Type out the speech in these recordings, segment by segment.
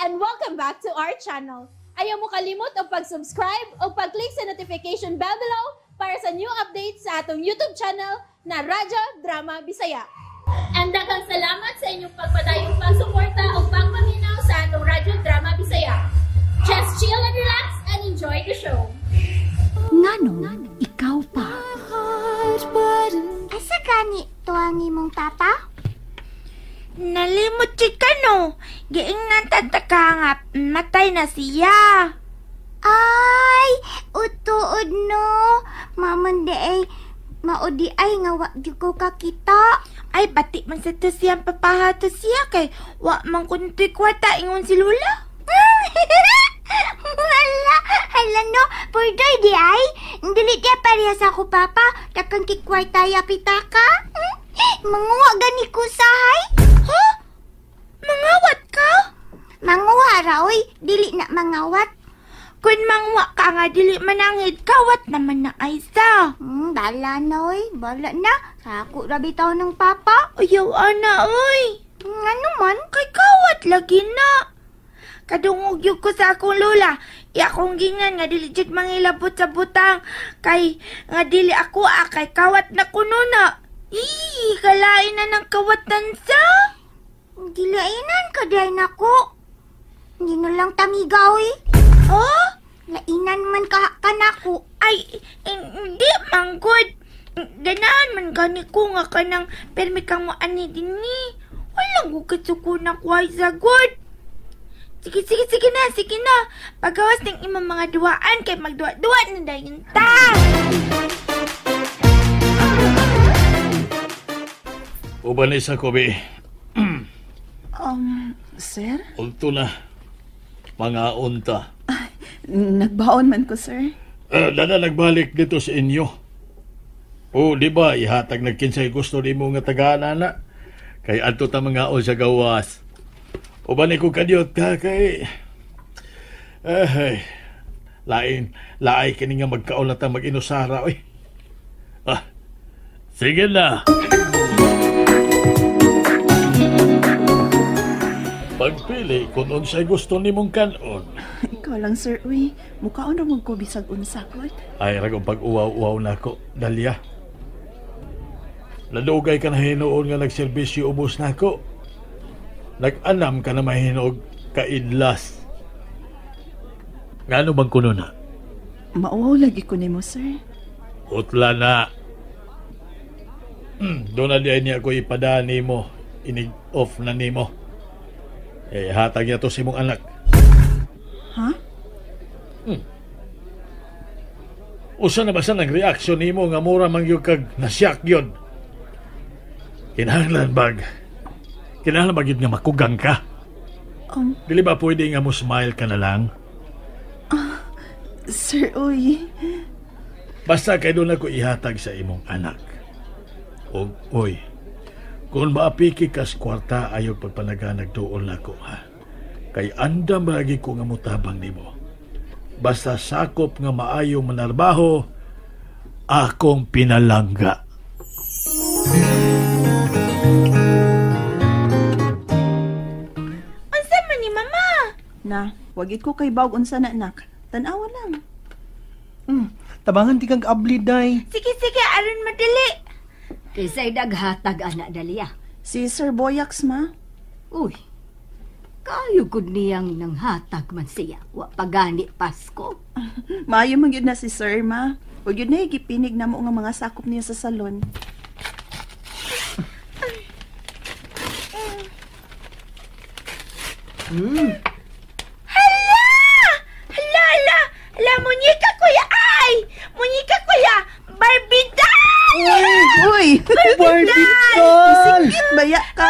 And welcome back to our channel. Ayaw mo kalimot og pag-subscribe o pag-click sa notification bell below para sa new updates sa atong YouTube channel na Radyo Drama Bisaya. And daghang salamat sa inyong pagpadayong pagsuporta o pagpaminaw sa atong Radyo Drama Bisaya. Just chill and relax and enjoy the show. Nganong ikaw pa? Asa gani to ang imong papa? Nalimot si kano. Giingnan tataka nga matay na siya. Ay, utuod no. Maman di ay, maudi ay nga wa gyud ko kakita. Ay, pati man sa to siyang papahato siya kay wa man kunto'y kwarta ingon si Lula. Hala, hala no, purdoy di ay. Dili di pareha sa ako papa, takang kikwarta ya pitaka. Manguha gani ko sahay. Ha? Mangawat ka? Manguha ra oy, dili na mangawat. Kun mangwa ka nga dili manangid, kawat naman na Aiza. Bala na oy, bala na. Sako ra bitaw ng papa. Ayaw ana oy. Ano man? Kay kawat lagi na. Kadungog yun ko sa akong lola. Iya akong gingan nga dili jud mangilabot sa butang. Kay nga dili ako kay kawat na kuno na. Ii, kalain na ng kawatan sa. Gilainan ka dahil nako. Hindi na lang tamiga oy. Oh? Lainan man ka kanako. Ay, hindi man good. Ganahan man gani ko nga kanang permi kang moani dinhi. Walang ko kasuko na kuhay sa good. Sige, sige, sige na, sige na. Pagawas ng imong mga duwaan kay magduwa-duwa na dayon ta. Uban isa ko, be. Sir? Ulto na. Mga unta. Ay, nagbaon man ko, sir. Dada nagbalik dito sa inyo. O, di ba, ihatag nagkinsay gusto ni mo nga tagaan, ana. Kay adto ta mga on sa gawas. Uban ko kadyot ka kay... Ay, lain, laay kini nga magkaon na ta mag-inusara, oy. Ah, sige na. Pagpili kung unsay gusto nimong kanon. Ikaw lang, sir, uy. Mukhaon ra mo ko bisag unsa ko. Ay, ragong pag-uwaw-uwaw na ko, Dalia. Nadugay ka na hinuon nga nagserbisyo ubos na ko. Nag-anam ka na mahinog kaidlas. Ngano bang kuno na? Mauwaw lagi ko nimo, sir. Utla na. Doon na diay niya ko ipadaan nimo. Inig-off na nimo. Eh, hatag niya to si mong anak. Ha? Usa na ba sa nang reaksyon nimo nga mura man gyud kag nasyak yun? Kinahanglan bag. Kinahanglan ba gyud nga makugang ka? Dili ba pwede nga mo smile ka na lang? Sir, uy. Basta kay doon ako ihatag sa imong anak. Og, uy, kung maapiki kas kwarta ayaw pagpanaganag doon nako, ha? Kay andam lagi ko nga mutabang nimo. Basta sakop nga maayo manarbaho, akong pinalangga. Unsa man ni mama? Na, wagit ko kay bawg unsa na anak. Tan-awa lang. Tabangan di kang abli day. Sige, sige, aron madali. Kisa'y daghatag, anak Dalia. Si Sir Boyax, ma. Uy, kayo gud niyang nanghatag man siya. Wa pagani Pasko. Maayo man gyud na si Sir, ma. Wa gyud na gipinig namo nga mga sakop niya sa salon. Hala! Hala, hala! Hala, muñeca kuya! Ay! Muñeca kuya! Barbie doll! Uy! Barbie doll! Isikit baya ka!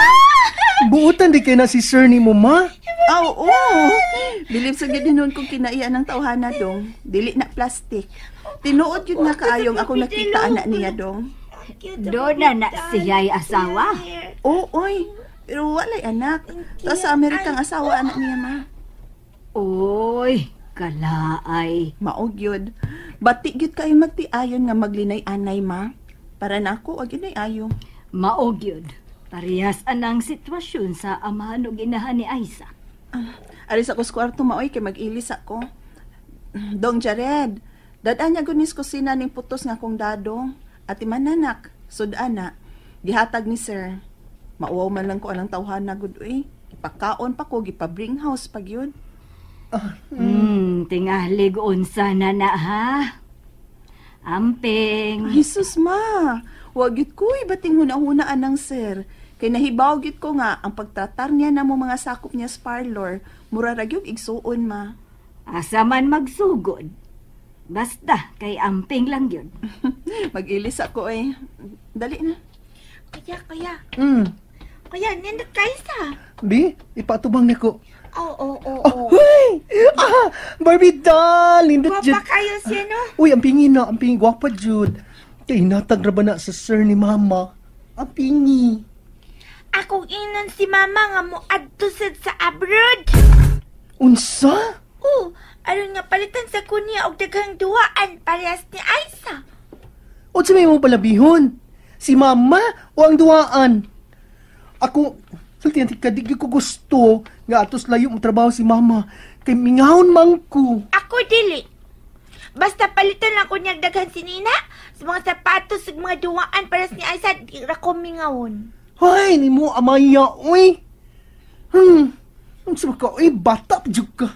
Buutan di kay na si sir ni mo, ma? Ah, oo. Bilib sa gyud noon kung kinaiya ng tawhana dong. Dili na plastic. Tinuod yun nga kaayong ako nakita anak niya dong. Doon na na siya'y asawa. Oo, oy. Pero walay anak. Tapos sa Amerikang asawa anak niya, ma. Uy, kalaay. Maog yun. Bati gyud kayo magtiayon nga maglinay-anay, ma. Para na ako, wag yun ay ayo. Maog yun. Parehas anang sitwasyon sa amahan o ginahan ni Aiza. Aris ako sa kwarto maoy kay mag-ilis ako. Dong Jared, dadaan niya gunis kusina ning putos nga akong dadong. Ati mananak, sudan na. Gihatag ni sir. Mauwaw man lang ko anang tawhana gud uy. Ipakaon pa ko, gipa-bring house pag yun. Tingalig unsa na na ha. Amping. Jesus ma, wag gyud ko bating huna-hunaan ng sir. Kay nahibaw gyud ko nga ang pagtratar niya namo mga sakop niya sa parlor, mura ra gyud igsuon ma. Asa man magsugod. Basta kay amping lang gyud. Mag-ilis ako eh. Dali na. Kuya. Kuya, nindot kayo sa. Bi, ipatubang nako. Oo. Oh, huy! Ah, Barbie doll! Nindot Gwapa jud. kayo siya, no? Uy, ang pingi na, ang pingi. Gwapa jud. Kay hinatag ra ba na sa sir ni mama? Ang pingi. Akong inon si mama nga mo adto sad sa abroad. Unsa? Oo, aron nga palitan sa kunya og daghang duwaan parehas ni Aiza. Unsa may mo palabihon? Si mama o ang duwaan? Ako, sultihan ti ka, di ko gusto nga atos layo mo trabaho si mama. Kay mingahon man ko. Ako dili. Basta palitan lang ko niyang daghan si Nina sa mga sapatos ug mga duwaan parehas ni Aiza, di ra ko mingahon. Ay, ni mo amaya, uy. Unsa ba ka, uy, bata pa jud ka.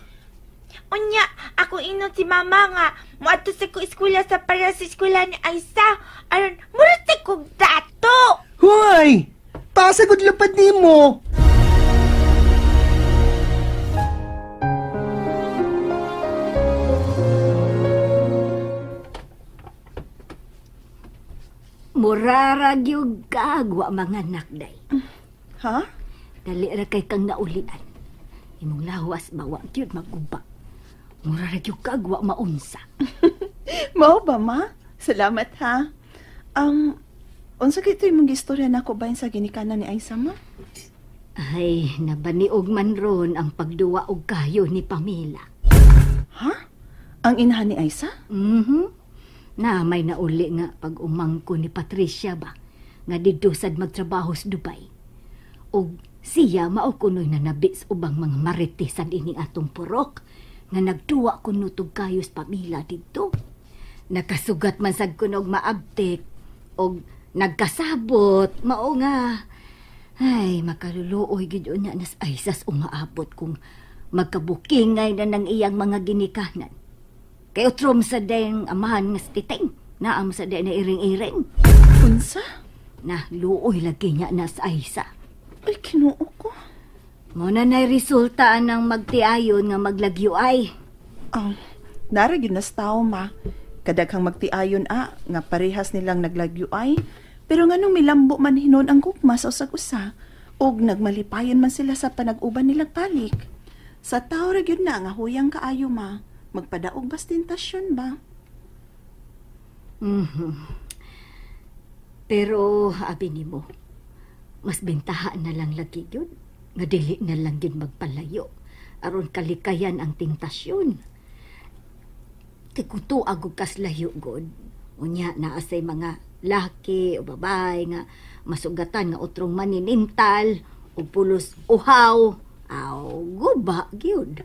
Unya, ako inon si mama nga moadto sa ko eskwela sa parehas sa eskwela ni Aiza. Aron mura sa kog dato. Hoy! Pasagod lapad nimo. Murara gyud kag wa mga anak day. Ha? Dali ra kay kang naulian. Imong lawas ba wa gyud maguba. Murara gyud kag wa maunsa. Mao ba ma? Salamat ha. Unsa kay ito imong gistorya nako bahin sa ginikanan ni Aiza ma? Ay, nabaniog man ron ang pagduwa og kayo ni Pamela. Ha? Ang inahan ni Aiza? Mhm. Na may nauli nga pag umangko ni Patricia ba nga didto sad magtrabaho sa Dubai. Og siya mao kunoy nanabi sa ubang mga maritesan ining atong purok nga nagduwa kuno tug kayo sa Pamela didto. Nakasugat man sad kuno og maabtik og nagkasabot mao nga ay makaluluoy gid unya nas Aizas umaabot kung magkabukingay na ng iyang mga ginikanan. Kay utrom sa dayang amahan nga titing, naam sa day na iring-iring. Unsa? Na luoy lagi niya na sa Aiza. Ay, kinuo ko. Muna na'y resulta ang magtiayon nga maglagyo ay. Oh, nara gyud nas tao ma. Kadaghang magtiayon a, nga parehas nilang naglagyo ay. Pero nganong milambo man hinon ang gugma sa usag-usa, og nagmalipayon man sila sa panag-uban nilang balik. Sa tao ra gyud na nga huyang kaayo ma. Magpadaog bas tentasyon ba? Mm-hmm. Pero abi nimo, mas bentahan na lang lagi yun. Nga dili na lang yun magpalayo. Aron kalikayan ang tentasyon. Kay kung tuag og kaslayo god, unya naa say mga laki o babae nga masugatan nga utrong maninintal o pulos uhaw, aw guba gyud.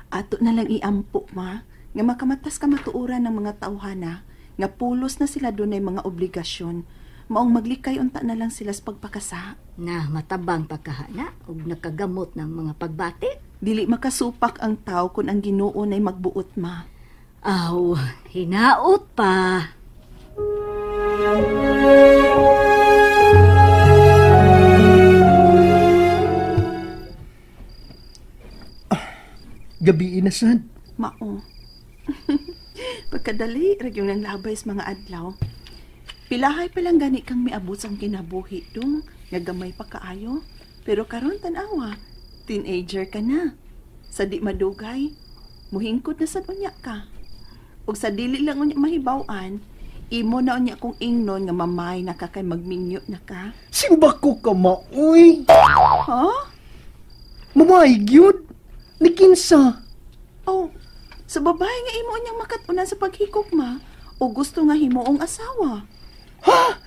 Ato na lang iampo ma, nga makamatas ka matuoran ng mga tawhana, nga pulos na sila dunay mga obligasyon, maong maglikay unta na lang sila sa pagpakasa. Na matabang pagkahana ug nakagamot ng mga pagbati. Dili makasupak ang tao kung ang Ginoo nay magbuot ma. Aw, hinaot pa. Gabi na sad. Mao. Pagkadali, ragyong nang labay sa mga adlaw. Pilahay pa lang gani kang miabot sa kinabuhi dong, nga gamay pa kaayo. Pero karon tan-awa, teenager ka na. Sa di madugay, muhingkod na sad unya ka. Ug sa dili lang unya mahibaw-an, imo na unya kong ingnon nga mamay na ka kay magminyo na ka. Simba ko ka maoy. Ha? Mamay gyud. Ni kinsa? Oh, sa babae nga imo niyang makatunan sa paghikog ma, o gusto nga himuong asawa. Ha?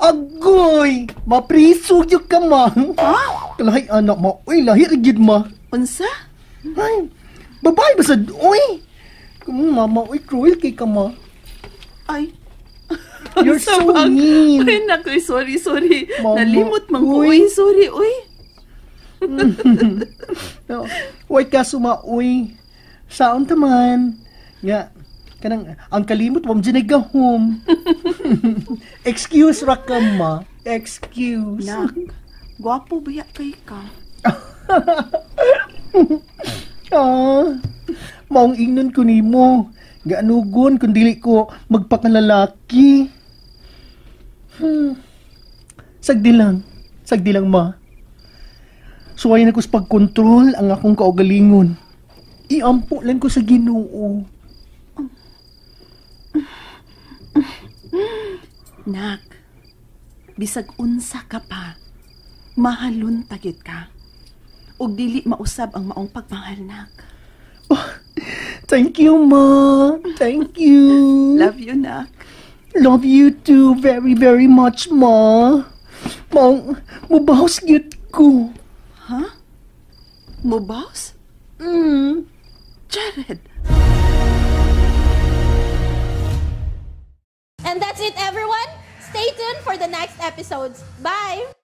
Agoy! Mapriso gyud ka ma. Ha? Kalahi anak ma. Uy, lahi ra gyud ma. Unsa? Ay, babae ba sad uy? Kung mama, uy, cruel kay ka ma. Ay. You're Unsa so bang- mean. Uy, naku, sorry, sorry. Mama, Nalimot man ko. uy. Uy, sorry, uy. No, Uy, kaso ma, uy. Saon ta man? Nga, kanang, ang kalimot, wam dyan ay gahom. Excuse ra ka, ma. Excuse. Nak, gwapo ba kay ka? Ah, maong ingnon ko nimo. Nga anugon kung dili ko magpakalalaki. Sagdi lang. Sagdi lang, ma. Suwayan ako sa pagkontrol ang akong kaugalingon. Iampo lang ko sa Ginoo. Nak, bisag unsa ka pa, mahalon ta gyud ka. Ug dili mausab ang maong pagmahal, nak. Thank you, ma. Thank you. Love you, nak. Love you too very, very much, ma. Maong, mubawas gyud ko. Ha? Mubaws? Jared! And that's it, everyone. Stay tuned for the next episodes. Bye!